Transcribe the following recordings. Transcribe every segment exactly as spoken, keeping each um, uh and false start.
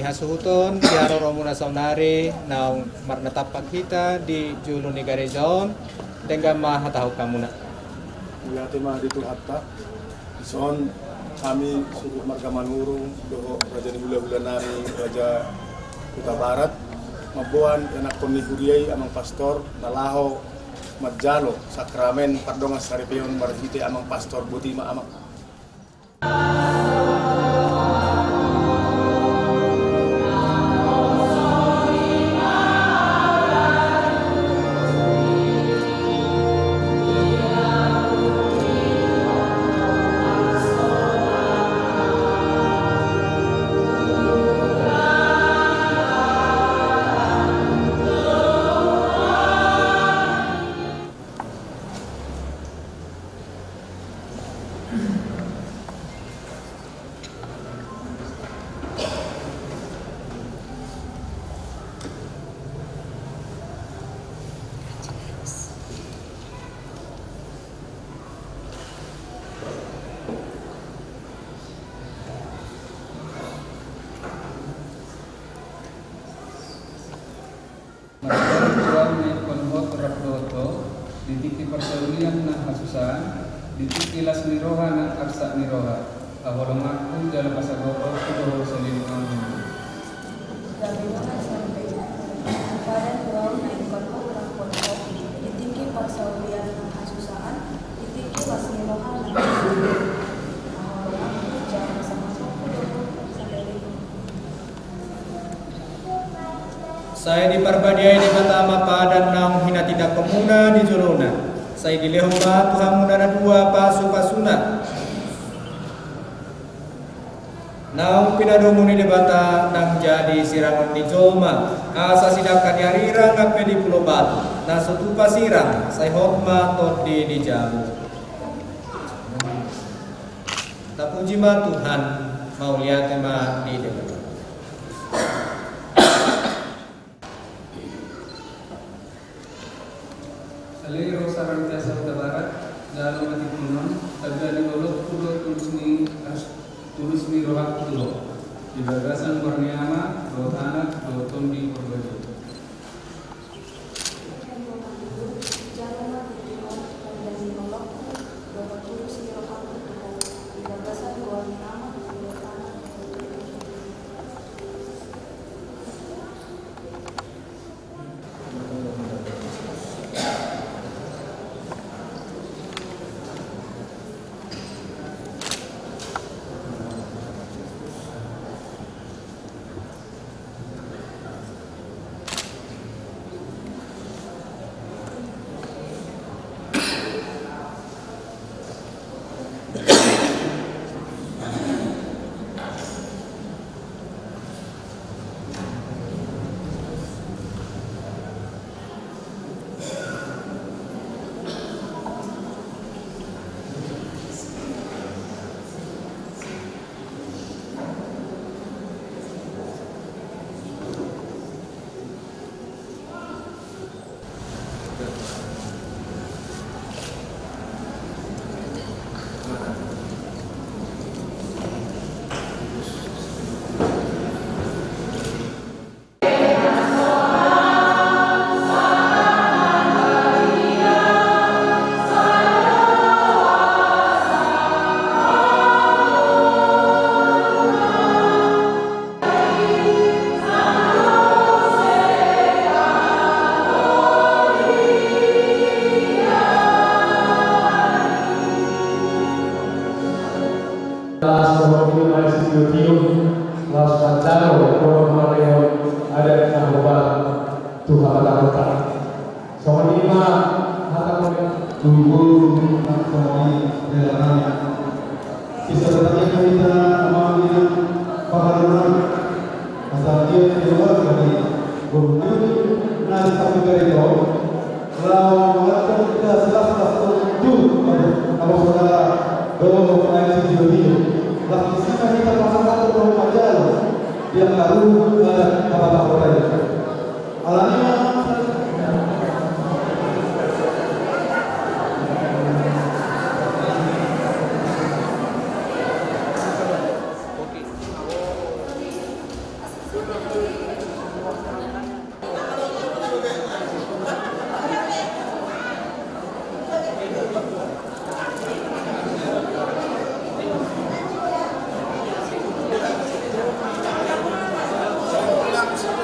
Hasuhuton di haroromuna saonari naung marnatampak hita di julu ni gareja on, denggan ma hatahon hamuna. Mauliate ma di Tuhanta. Dison hami suhut marga Manurung dohot raja ni hulahula nami, Raja Hutabarat, mamboan ianakhon ni huria i amang pastor na laho manjalo sakramen pardongansaripeon marhite amang pastor. Boti ma amang. Marhite roham na ingkon hot rap dohot ho, di tingki parsaulian na hasusaan, di tingki las ni roha nang arsak ni roha, haholonganku jala pasagotonku do ho saleleng anggiat. Gabe ma na sampe, marpadan roham na ingkon hot rap dohot ho, di tingki parsaulian na hasusaan, di tingki las ni roha nang arsak ni roha, haholonganku jala pasagotonku do ho saleleng anggiat. Sai diparbadiai Debata ma padan naung hinatindangkonmuna di jolona. Sai dilehon ma tu hamuna na dua pasupasuna naung pinadomu ni Debata, naung jadi sirangon ni jolma, asa sidangka di arirang hape di pulo batu, na so tupa sirang, sai hot ma tondi ni jabu. Tapuji ma Tuhan, mauliate ma di Debata. Ale ro sarantiasa Hutabarat, jalo ma timbul on, taga ni lolokku dohot tulus ni, tulus ni rohangku tu ho. Di bagasan goar ni Ama, dohot Anak, dohot Tondi Porbadia. Laos dohot tiur, laos manjalo dohot mangalehon adat na hombar tu habatahonta. Songon i ma hata ni tubu nang songon i hela nami. Sisada tangiang ma hita, Amang, di na pahalunan. Asa dia di luar dari guru na di samping dari kau. Laho mangalangka hita silas-las tu abo saudara dohot aek sijolo-jolo. Las ni si ma hita pasahathon dohot manjalo di angka ruhut adat habatahonta i. Alani ma.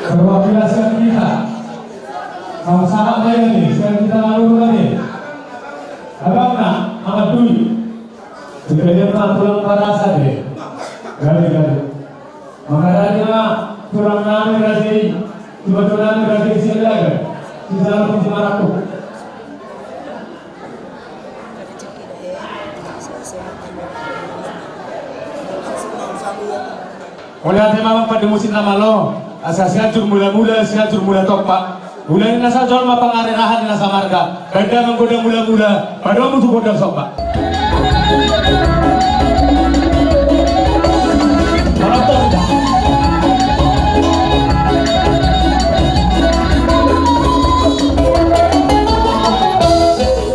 Perwakilan sian hita. Sama-sama ma i, sian hita Manurung ma i. Abangna, Amang Dui. Sipelem ma tulang parasa de. Gabe, gabe. Mangharani ma tulang nami raja i. Tulang nami raja i sian Laga. Sisalapu simarangkup. Mauliate ma, Amang, pande musik na malo, asa Sianjur Mula-mula, Sianjur Mula Tompa. Ulaon ni na sajolma pangarerahan ni na samarga. Baen damang gondang mula-mula, padomu tu gondang somba.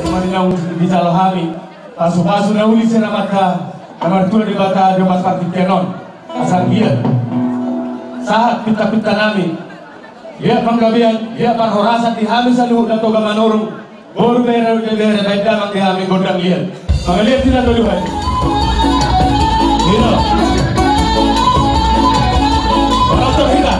Ima ninna dijalo hami. Pasu-pasu na uli sian Amanta na martua Debata di opat partingkian on. Asa anggiat sahat pinta-pinta nami, liat panggabean, liat parhorasan di hami saluhut na Toga Manurung, boru, bere, bere, baen damang di hami gondang liat. Mangaliat hita tolu hali. Hira. Parantor hita.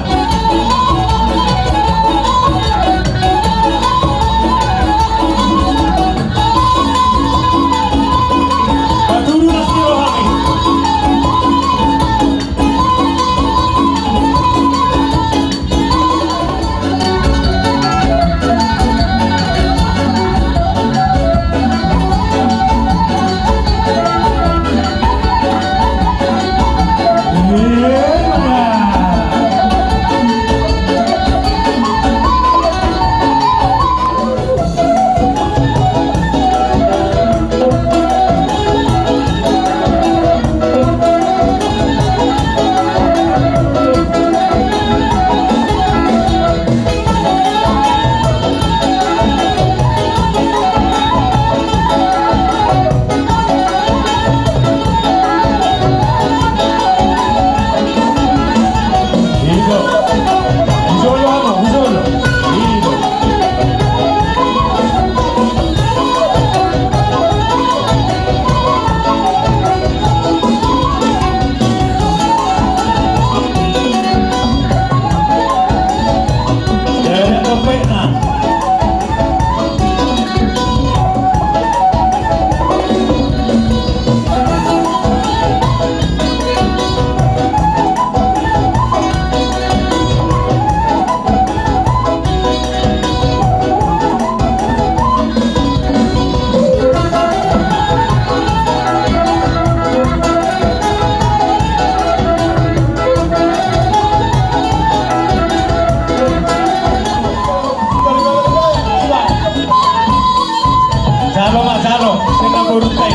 Jalo ma, jalo, sena boru tai.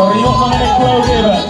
Toriok manganek gua udah, Bang.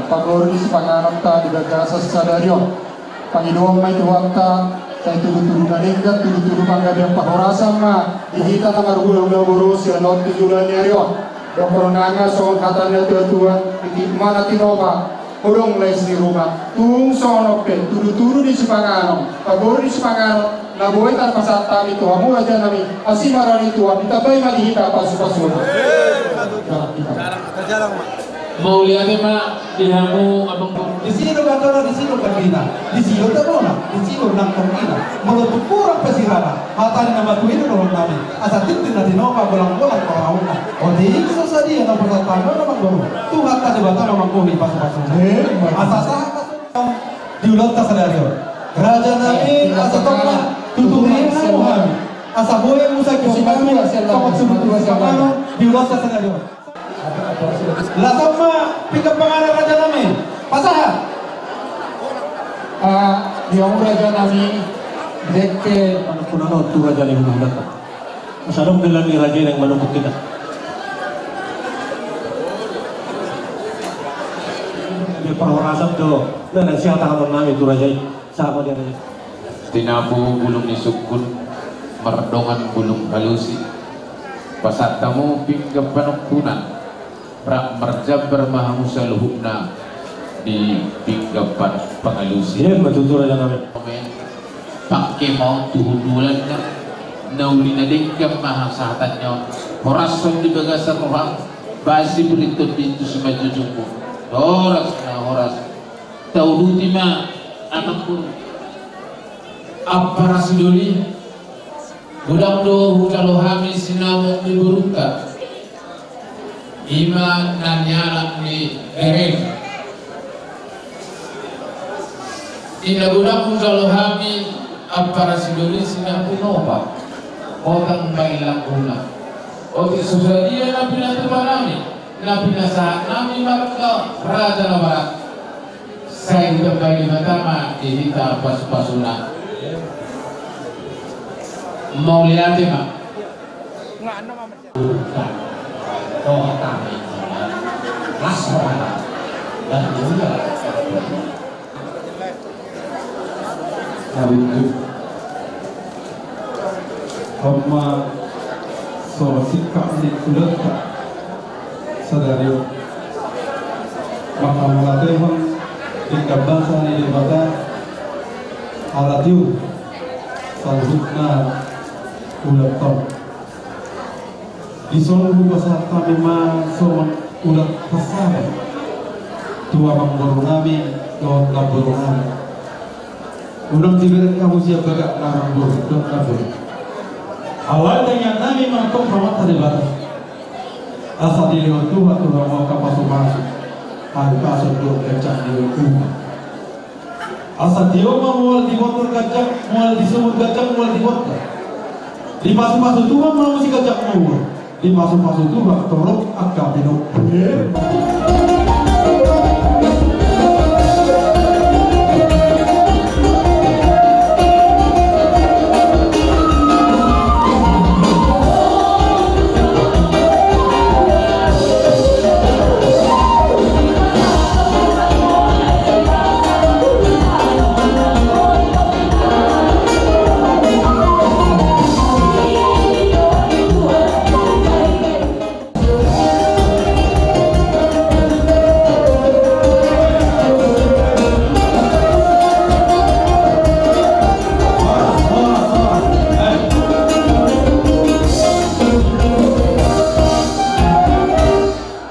Pagori sipanganon ta di bagasan sadari on. Pangidoan ma i tu Tuhanta, sai tudutudu na denggan, tudutudu panggabean parhorasan ma di hita na marhulahula boru sian on tu joloan ni ari on. Dohonon nami songon hata ni natuatua, titip ma na tinopa, holong les ni ruma. Tung songon on pe, tudutudu ni sipanganon, pagori ni sipanganon na boi tarpasahat hami tu hamu raja nami, asi ma roha ni Tuhan, ditambai ma di hita pasupasuna. Mauliate ma di hamu amangboru. Disi do gandona, disi do gandina, disi do tabona, disi do nang tonggina. Molo tung hurang pe sirana, hata ni na matua i do dohonon nami. Asa tintin na tinopa, golanggolang pangarahutna. Otik so sadia na pasahat hami on amangboru. Tuhanta Debata ma manggohi pasupasuna. Asa sahat ma songon di ulaonta sadari on. Raja nami, asa tong ma tutu rihamu hami. Asa boi muse hamu songon tutu rihamu di ulaonta sadari on. Laos on ma pinggan panganon raja nami. Pasahat. Ah, di hamu raja nami, dengke panungkunan on tu raja ni hulahulanta. Asa adong dalan ni raja i naeng manungkun hita. Di parhorasan do na naeng sihatahonon nami tu raja i. Sahat ma di raja i. Tinapu bulung ni sungkun, mardongan bulung halusi. Pasahat hamu pinggan panungkunan, rap marjambar ma hamu saluhutna di pinggan pan-, pangalusi. Ima tutu raja nami. Pangke ma on tu hundulanna, na uli na denggan ma hasahatanna on. Horashon di bagasan roham, bahen sipirinton di tu simanjujungmu. Horas na horas. Tauduti ma amangboru. Ampara Sidoli, godang do hujalo hami sinamot ni borunta. Ima na nialap ni bereng. Inda godang hujalo hami Ampara Sidoli sinamot ni nopa. Godang baen langguna. Otik so sadia na pinatupa nami, na pinasahat nami marga Raja Nabarat. Sai ditambai Debata ma di hita pasupasuna. Mauliate ma. Habitu. Homa so singkat ni ulaonta sadari on. Manghamauliatehon denggan basa ni Debata ala tiur saluhutna ulaonta on. Dison hupasahat hami ma songon ulat hasada tu amangboru nami dohot namboru nami. Unang dibereng hamu sian bagak na amangboru dohot namboru. Alai tangiang nami ma tong Amanta Debata, asa dilehon Tuhan tu hamu angka pasupasu, hahipason dohot ganjang ni umur. Asa tio ma mual di bontor ganjang, mual di sumur ganjang, mual di bontor. Dipasupasu Tuhan ma hamu siganjang umur. Dipasupasu Tuhan torop angka pinompar.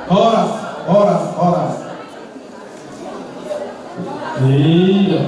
Horas, horas, horas. Iya.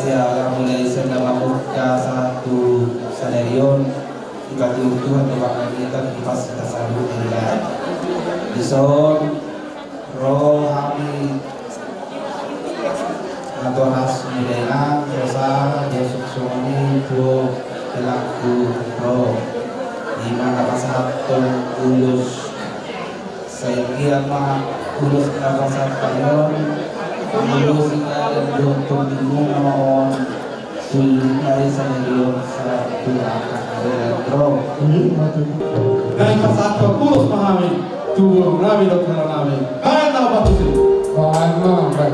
Ia, ala mulai sian na mamungka sahat tu sadari on, dipatuduhon Tuhan tu bagas ni hita, di pas hita saluhut. Dison ro hami natoras ni dainang, ro sa, dia suksung ni tuo pelaku ro. Di mana pasahat tol ulos. Sai anggiat ma ulos na pasahat hami on, ulos na dan dohot tondimuna on, tu sadari on sahat tu angka na ro. Naeng pasahathon ulos ma hami tu borunami dohot helanami. Baen nama, Pak Tusi. Baen nama, baen.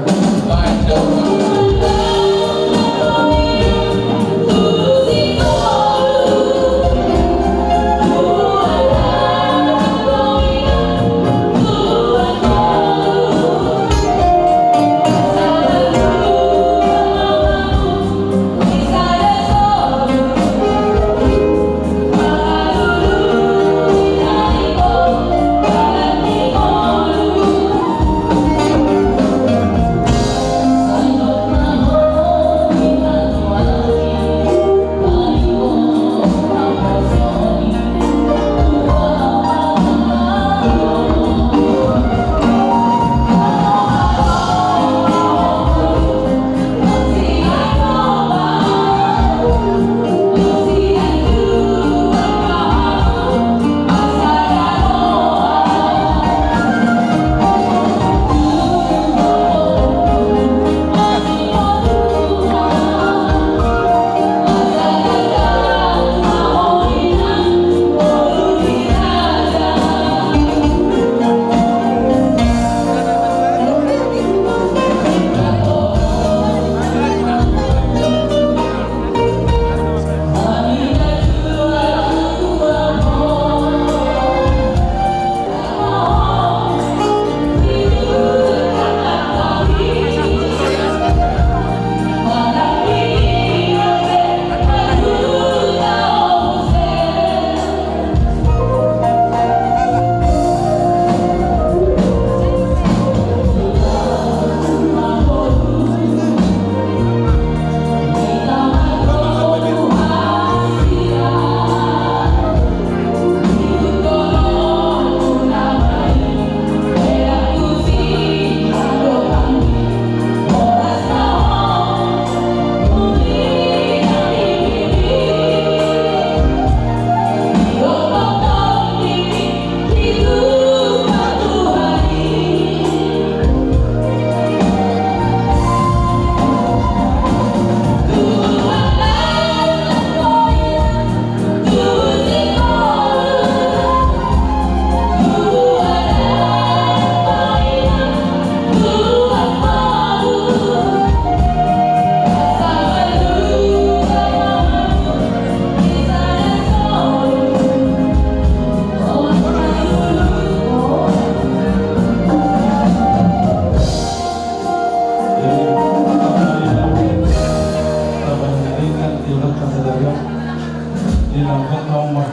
Di lambok nomor,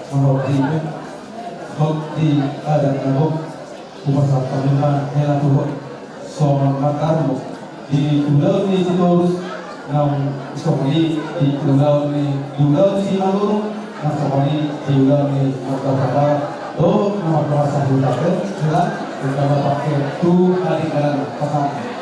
nomor tiga. Hot di adat na gok, hupasahat hami ma hela tu ho songon na tarlumobi di ulaon ni Sitorus, nang songon i di ulaon ni, di ulaon ni Simanurung, nang songon i di ulaon ni Marga Sabara. Dohot na markuasa hita pe, hela, hita ma pake tu hali kanan pasahat.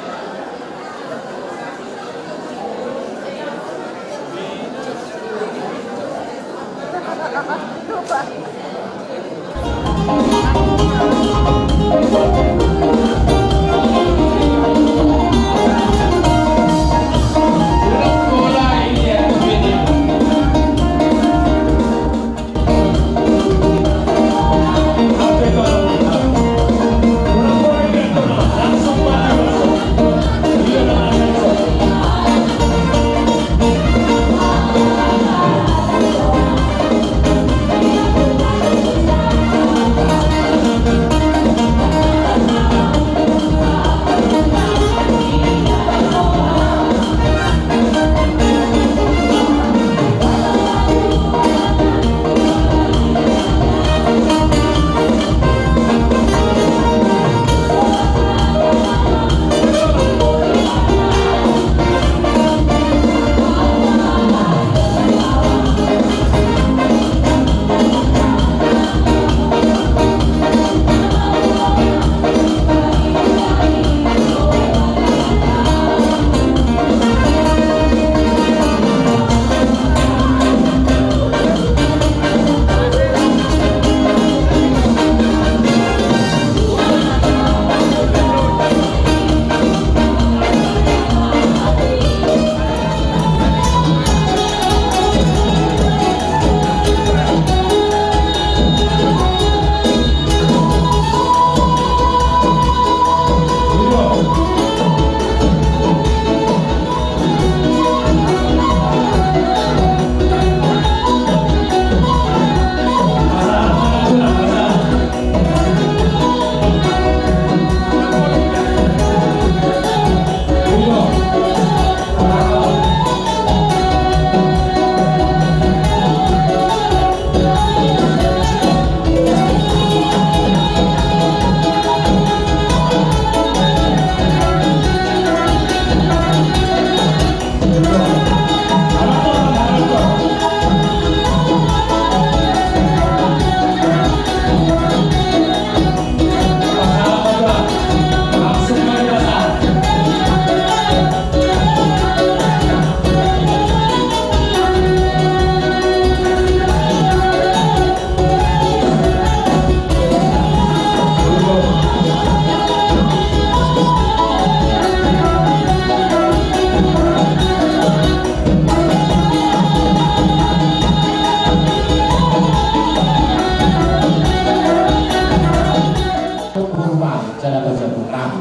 Jala bajamu nami.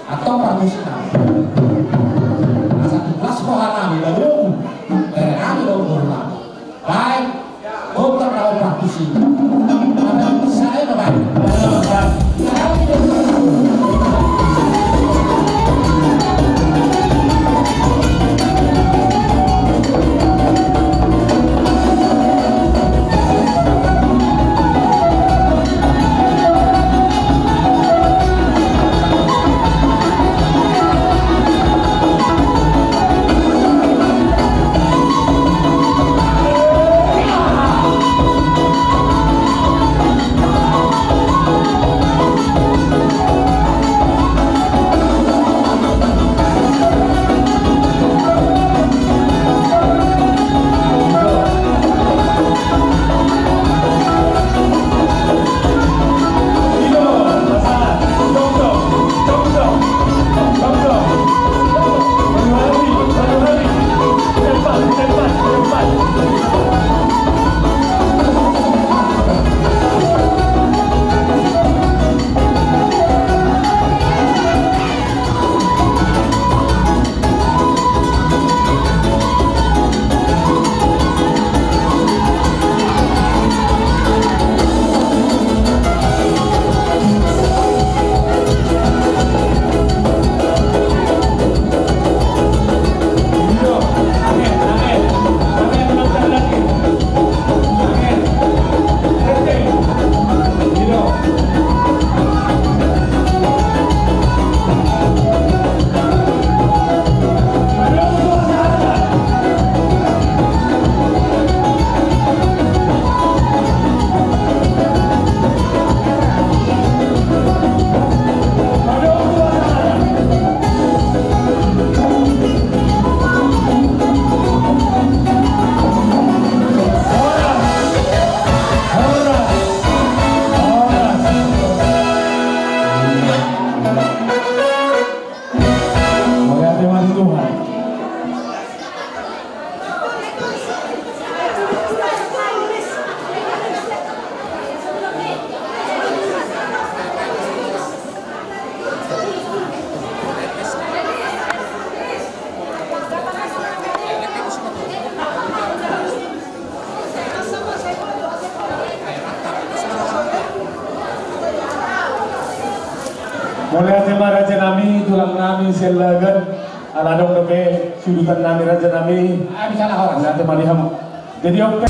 Antong parmusik nami. Asa ikhlas roha nami, baru bere nami do umur nami. Baik. Untuk kau parmusik. Saya baik. Mauliate ma raja nami, tulang nami, sian Lagan, ala adong dope sudutan nami raja nami. Mauliate ma di hamu. Jadi oke.